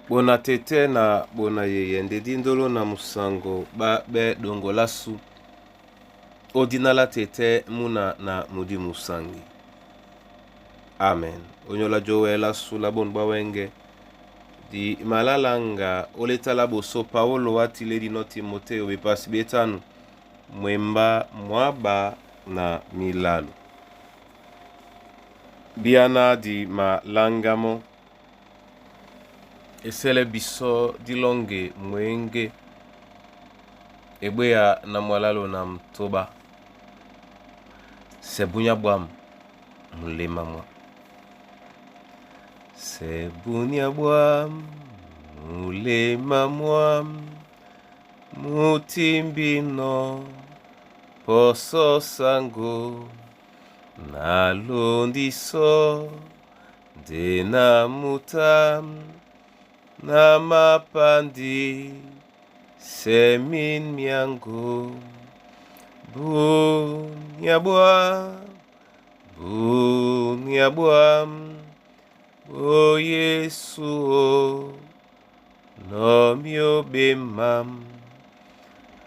Bona tete na bona yeye ndedi ndolo na musango ba be dongolasu odinala tete muna na mudi musangi. Amen. Onyola jowela sula bon bawenge di malalanga oletala boso Paulo atile dino Timoteo bepasi betanu mwemba mwaba na milalo. Biana di malangamo esele biso dilonge mwenge ebweya na mwalalo na mtoba sebunya bwam mulema mwa sebunya bwam mulema mwa mutimbino poso sango nalondiso nde na muta na mapandi semin miango bunya bwa bunya bwa o Yesu o nomio bemam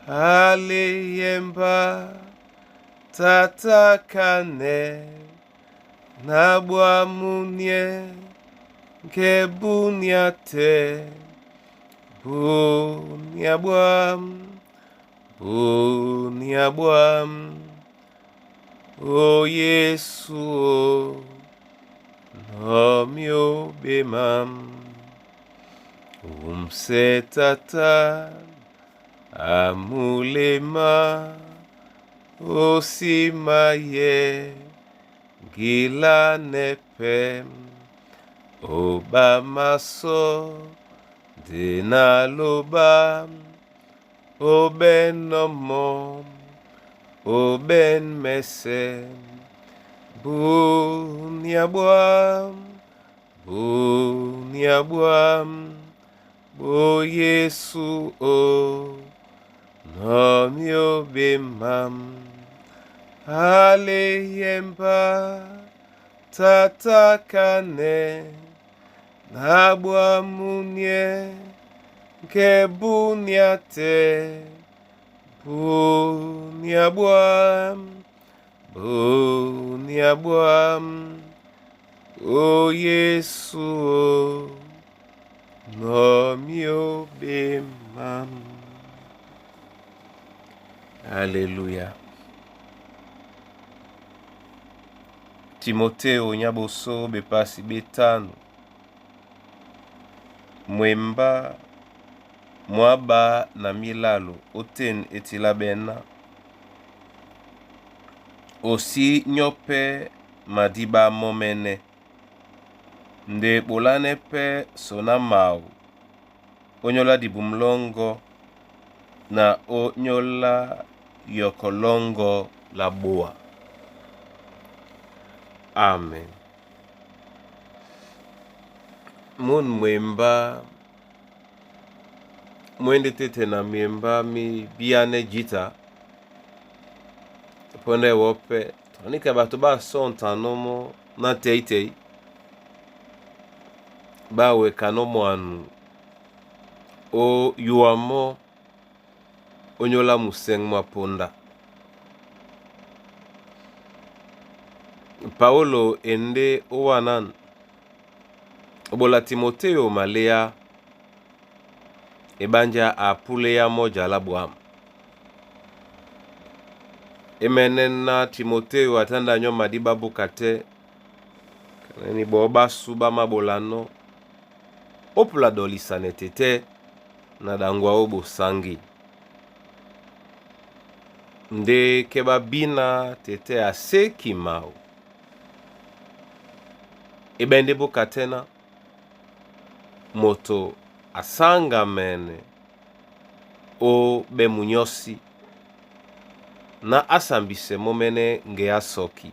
aleyemba tata kane na bwamunie nke bunia te bunia bwam bunia bwam o Yesu o nomio bemam umse tata amulema osimaye gilanepe obamaso denaloba obenomo obenmese bunyabwam bunyabwam bo Yesu o nomio bemam aleyemba tata kane na bwamunie nke bunia te bunia bwam bunia bwam o Yesu o nomio bemam. Alléluia. Timoteo nyaboso bepasi betano mwemba mwaba na milalo oten etila bena osi nyope madiba momene nde bolane pe sona mau onyola dibumlongo na onyola yokolongo la boa. Amen. Mun mwemba mwende tete na miemba mi biane jita ponde wope tonika bato basonta nomo na teitei baweka no mwanu o yuamo onyola museng mwa ponda. Paulo ende owanan obola Timoteo malea ebanja apuleya moja la bwam. Emene na Timoteo atanda nyo madiba bukate kaneni bo basu ba mabolano opula dolisane tete na dangwa o bosangi nde ke babina tete aseki mao ebende bukatena moto asangamene o be munyosi na asambise momene nge asoki.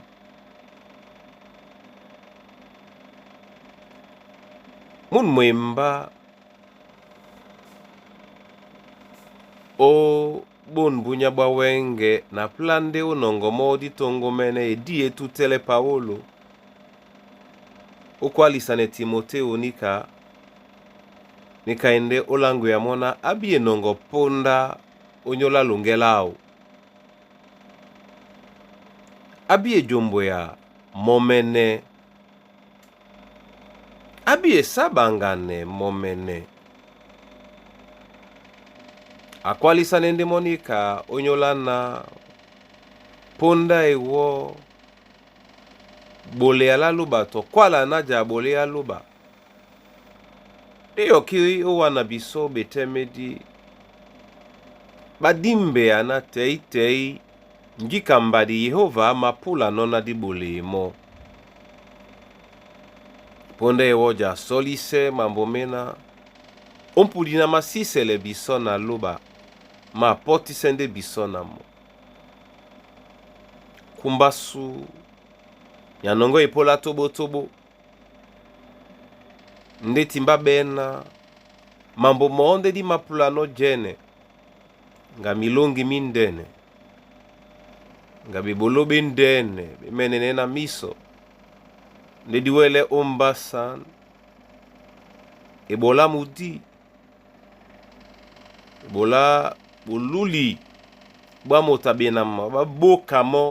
Mun mwemba o bon bunya bwa wenge na plande onongo mo ditongo mene edi etutele Paulo okwalisane Timoteo nika Nika e ndé ó láŋgwea mɔ́ ná á bí e nɔŋgɔ póndá ónyólá loŋgɛ́ láō. Á bí e jombwea mɔ́mɛ́nɛ́. Á bí e sá ɓaŋganɛ mɔ́mɛ́nɛ́. Akwálisánɛ́ ndé mɔ́ níka ónyólá ná póndá ewɔ́ ɓolea lá lóba tɔ kwála ná ja ɓoléá lóba. Ndé yɔkí ó wana bisɔ́ ɓetɛ́mɛ́dí, ɓá dímbɛa ná tɛ̌i-tɛ̌i njíka mbadi Yehóva á mapúlanɔ́ ná dí ɓolee mɔ́. Póndá ewɔ́ ja sɔ́lisɛ́ mambo méná, ó mpudi na masísɛlɛ bisɔ́ na lóba, má pɔ́tísɛ́ ndé bisɔ́ na mɔ. Kúmbású nya nɔŋgɔ́ epólá tóbótóbó. Ndé timbá ɓɛ́ná, mambo mɔɔ́ ndé dí mapúlanɔ́ jɛ́nɛ, ŋga milóŋgi mí ndɛ́nɛ, ŋga ɓeɓoló ɓé ndɛ́nɛ ɓé mɛ́nɛnɛ́ na mísɔ, ndé dí wɛ́lɛ́ ó mbásǎn, eɓolá mudí, eɓolá ɓolúli ɓwá moto a ɓenama ɓá bóka mɔ́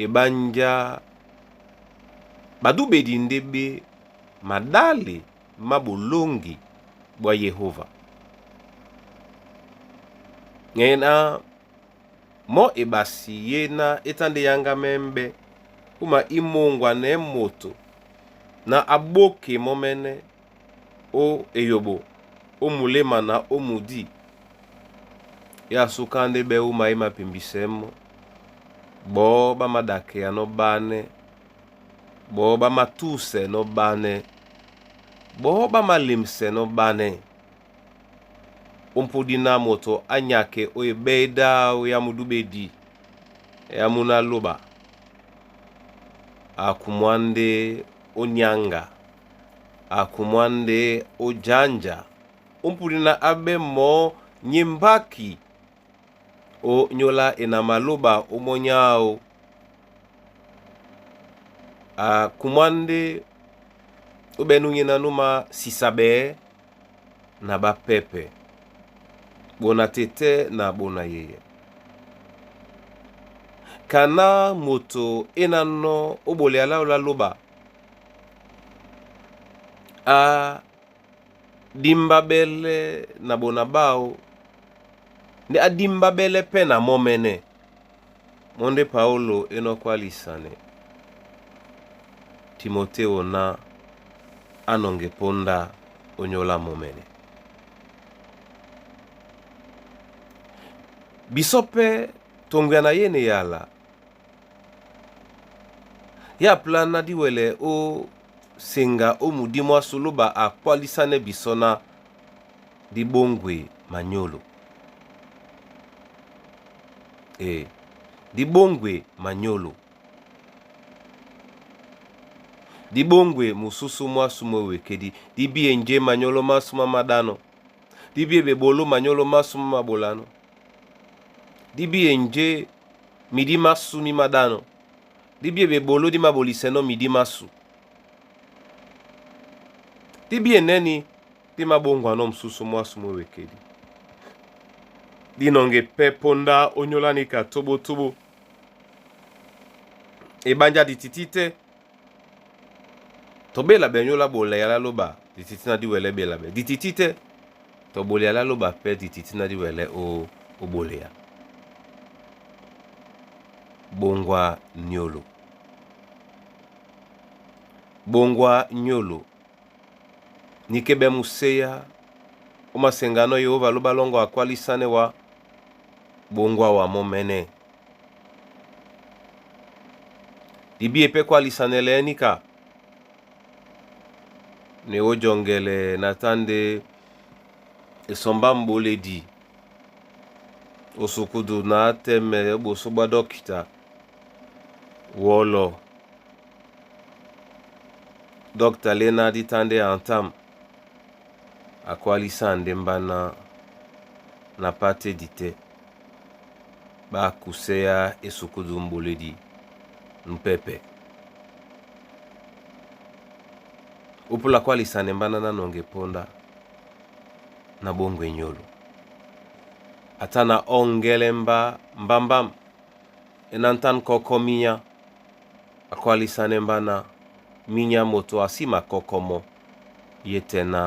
eɓánjá ɓadúɓedi ndé ɓé maɗále má ɓolóŋgi ɓwá Yehóva. Ŋɛ́ ná mɔ́ eɓasi yé ná é tá ndé yáŋgámɛ́ ḿɓɛ́ kúma í mōŋgwanɛɛ́ moto ná á ɓóke mɔ́mɛ́nɛ́ ó eyoɓo, ó muléma na ó mudí. Yé asúká ndé ɓɛ́ wúma é mapembisɛɛ́ mɔ́, ɓɔɔ́ ɓá maɗakeanɔ́ ɓánɛ́, ɓɔɔ́ ɓá matúsɛnɔ́ ɓánɛ́, ɓɔɔ́ ɓá malemsɛnɔ́ ɓánɛ́. Ó mpúdi ná moto á nyake ó eɓɛ́ édáō yá mudúɓedi yá mú ná lóba, a kumwá ndé ó nyáŋga, a kumwá ndé ó jánja, ó mpúdi ná á ɓɛ́ mɔɔ́ nyé mbáki ó nyóla e na malóba ó mɔ́ áō. A kumwá ndé ó ɓɛ́nú nyéná nú masisa ɓɛɛ́ na ɓápɛ́pɛ̄, ɓona tetɛ́ na ɓona yeyɛ. Kaná moto é nánɔ́ ó ɓolea láō lá lóba, á dímbáɓɛ́lɛ́ na ɓona ɓáō, ndé á dímbáɓɛ́lɛ́ pɛ́ na mɔ́mɛ́nɛ́. Mɔ́ ndé Paólo é nɔ́ kwálisanɛ Timotéo ná á nɔŋge póndá ónyólá mɔ́mɛ́nɛ́. Bisɔ́ pɛ́ toŋgoya na yéne yala, yá plá ná dí wɛlɛ ó seŋga ó mudí mwásū lóba a kwálísánɛ́ bisɔ́ ná dí ɓóŋgwe manyólo. E, dí ɓóŋgwe manyólo. Dí ɓóŋgwe musúsú mwásū mwé wekédí, dí bíé njé manyólo másū má maɗánɔ́, dí bíé ɓeɓoló manyólo másū má maɓolanɔ́, dí bíé njé midí másū mí maɗánɔ́, dí bíé ɓeɓoló dí maɓolisɛnɔ́ midí másū, dí bíé nɛ́ni dí maɓóŋgwanɔ́ musúsú mwásū mwé wekédí. Dí nɔŋge pɛ́ póndá ónyólá níka tóbótóbó, eɓánjá ditití tɛ́, tɔ ɓélabɛ nyóla ɓolea lá lóba ditití ná dí wɛlɛ́ ɓélabɛ ditití tɛ́, tɔ ɓolea lá lóba pɛ́ ditití ná dí wɛlɛ́ ó ɓolea. Ɓoŋgwa nyolo. Ɓoŋgwa nyolo. Nikebɛ museya ó maseŋganɔ́ Yehóva lóba lɔ́ŋgɔ akwálísánɛ́ wá ɓoŋgwa wá mɔ́mɛ́nɛ́. Dibíe pɛ́ kwálisanɛ lɛ́ níka. Ne ó jɔŋgɛlɛ na tá ndé esɔmbá m̀ɓóledi ó sukúdu na á tɛ́mɛ ó ɓosó ɓá dɔ́kita wɔ́lɔ̄. Dɔ́kita léná dí tá ndé antam akwálísá ndé mbáná na pátédi tɛ́ ɓá kusɛ́á esukúdu m̀ɓoledi nú pɛ́pɛ́. Ópúlá kwálisanɛ mbáná ná nɔŋge póndá. Na bongwe nyolo. Ata na ɔ́ ŋgɛlɛ mba mbámbám e na ntán kɔ́kɔ́ minyá, akwálísánɛ́ mbá ná minyá moto a sí makɔ́kɔ́ mɔ́ ye tɛ́ ná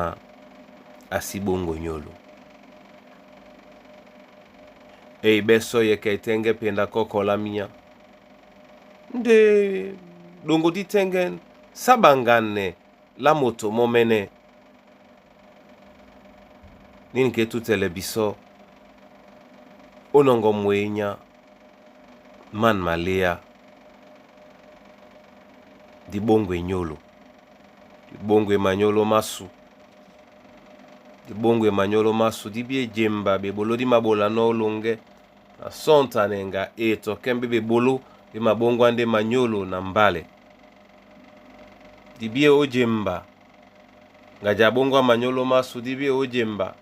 a sí ɓóŋgwe nyolo. E ibɛsɔ yɛkɛ e tɛ́ŋgɛ́ penda kɔ́kɔ́ lá minyá. Ndé ɗoŋgo dí tɛ́ŋgɛ́ sá ɓaŋganɛ lá moto mɔ́mɛ́nɛ́. Nini ke tútɛlɛ bisɔ́ ó nɔŋgɔ mwenya man maléá di ɓóŋgwe nyolo, di ɓóŋgwe manyolo másu, di ɓóŋgwe manyolo másu di bí e jemba ɓeɓoló di maɓolanɔ́ ó loŋgɛ́ na sɔ́ntanɛ ŋga e tɔ kɛ́ mbé ɓeɓoló ɓé maɓóŋgwá ndé manyolo na mbálɛ. Di bí e ójemba ŋga ja ɓóŋgwá manyolo másu di bí e ójemba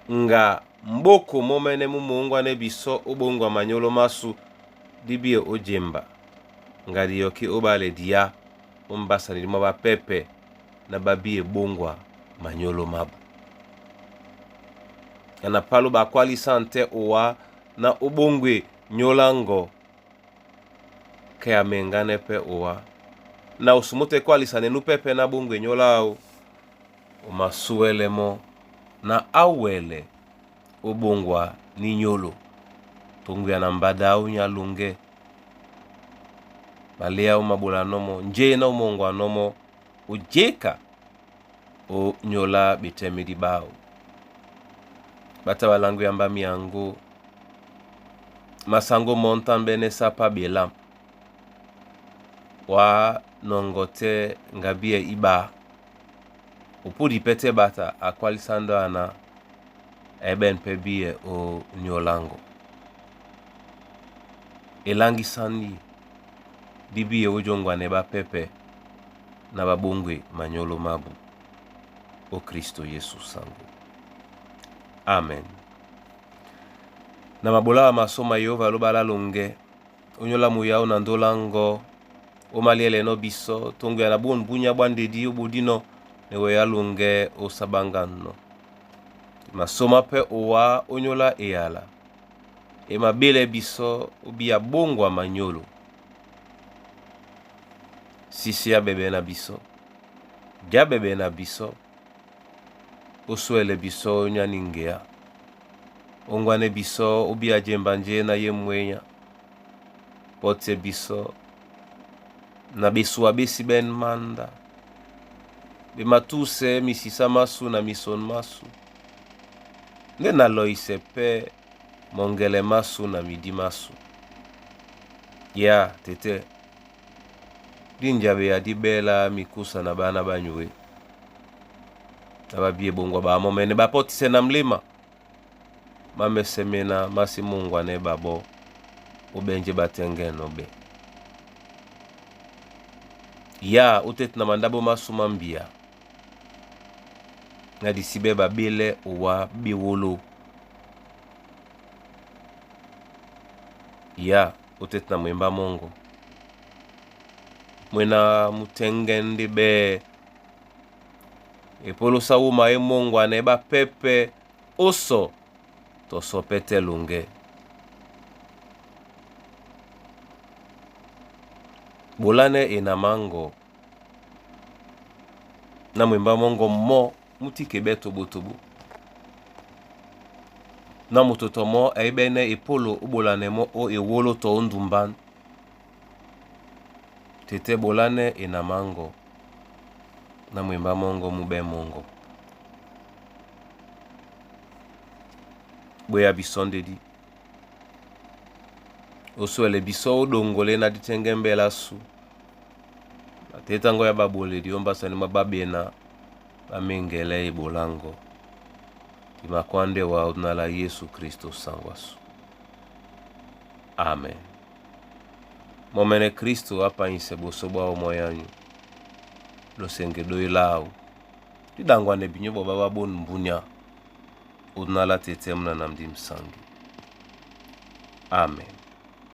ŋga mbóko mɔ́mɛ́nɛ́ mú moŋgwanɛ́ bisɔ́ ó ɓóŋgwa manyolo másu di bí e ójemba ŋga di yɔkí ó ɓálɛ diá ó mbásani dí mɔ́ ɓá pɛ́pɛ na ɓá bí e ɓóŋgwa manyolo mábū. Na na páló ɓakwálísán tɛ́ owá na ó ɓóŋgwe nyóla ŋgɔ kɛ a meŋgánɛ́ pɛ́ owá na o sumú tɛ́ kwálisanɛ nú pɛ́pɛ́ ná ɓóŋgwe nyóla áō o masúwɛ́lɛ́ mɔ́ na á wɛlɛ ó ɓóŋgwa ní nyólo toŋguya na mbada áō nyá loŋgɛ́ maléá ó maɓolanɔ́ mɔ́ njé ná ó mɔŋgwanɔ́ mɔ́ o jéka ó nyóla ɓetɛ́mɛdí ɓáō. Ɓá tá ɓaláŋgwéá mbá myaŋgó masaŋgó mɔ́ ntán ɓɛ́nɛ́ sápá ɓelâm wá nɔŋgɔ tɛ́ ŋga bíɛ í ɓá opúdi pɛ́ tɛ́ ɓáta akwálísá ndɔ́ aná ɛ́ɓɛ́n pɛ́ bíɛ ó nyóla ŋgɔ. Eláŋgísán yí dí bíɛ ó jóŋgwanɛ ɓá pɛ́pɛ́ na ɓá ɓóŋgwe manyolo mábū ó Kristo Yesu saŋgó. Amen. Na maɓolá wa masóma Yehova lóɓa lá loŋgɛ ó nyóla muyáó na ndóla ŋgɔ ó maliɛ́lɛnɔ́ bisɔ́ toŋguya na bôn búnyá ɓwá ndedí ó ɓodínɔ́ na eweyá loŋgɛ́ ó sáɓáŋgánɔ́. Masóma pɛ́ owá ó nyóla eyala e mabélɛ bisɔ́ ó bíya ɓóŋgwa manyolo. Sisi á ɓɛɓɛ na bisɔ́, já ɓɛɓɛ na bisɔ́, ó swɛ́lɛ bisɔ́ ó nyá ní ŋgeá. Ó ŋgwanɛ́ bisɔ́ ó bíya jemba njé na ye mwenya. Pɔ́tiɛ bisɔ́ na ɓesuwa ɓé sí ɓɛ́n mándá. Ɓe matúsɛ́ misisá másu na misôn másu. Ndé na lɔisɛ pɛ́ mɔŋgɛlɛ másu na midí másu. Ya tetɛ́ dí njaɓeya dí ɓɛ́lá mikúsa na ɓána ɓá nyué. Na ɓá bí e ɓoŋgwa ɓamɔ́mɛ́nɛ́ ɓapɔ́tisɛ na mléma. Má mɛsɛ́ méná má sí môŋgwanɛ́ ɓaɓɔ́ ó ɓɛ́njɛ́ ɓá tɛ́ŋgɛ́nɔ́ ɓɛ́. Ya ó téti na mandáɓo másu má mbia. Na di sí ɓɛ́ ɓabélɛ́ owá ɓewolo. Ya ó téti na mwembá mɔ́ŋgɔ. Mwena mú tɛ́ŋgɛ́ ndé ɓɛ́ epólósá wúma é mɔ́ŋgwanɛ ɓá pɛ́pɛ́ ó sɔ tɔ sɔ pɛ́ tɛ́ loŋgɛ́. Ɓolánɛ́ e na máŋgɔ na mwembá mɔ́ŋgɔ mɔ́ mú ti keɓɛ́ toɓotoɓo. Na moto tɔ mɔ́ ɛ́ epólo ó ɓolanɛ mɔ́ ó ewóló tɔ ó ndumbán. Tetɛ́ ɓolánɛ́ e na máŋgɔ na mwembá mɔ́ŋgɔ mú ɓɛ́ mɔ́ŋgɔ. Ɓwéya bisɔ́ ndé dí. Ó swɛlɛ bisɔ́ ó ɗoŋgolé na dí tɛ́ŋgɛ́ mbɛ́ lá sú. Na tétáŋgɔ ya ɓaɓoledi ó mbásani mwá ɓá ɓena ɓá méŋgɛlɛ́ eɓolá ŋgɔ. Di makwándɛ́ wá ó dúna lá Yesu Kristo saŋgó ásu. Amen. Mɔ́mɛ́nɛ́ Kristo á pányisɛ ɓosó ɓwáō mɔ́ yányu. Losɛŋgɛ dóí láō. Dí ɗaŋgwanɛ binyɔ́ ɓɔɓá ɓá ɓôn mbúnya ó dúna lá tetɛ́ múna na mdí msaŋgi. Amen.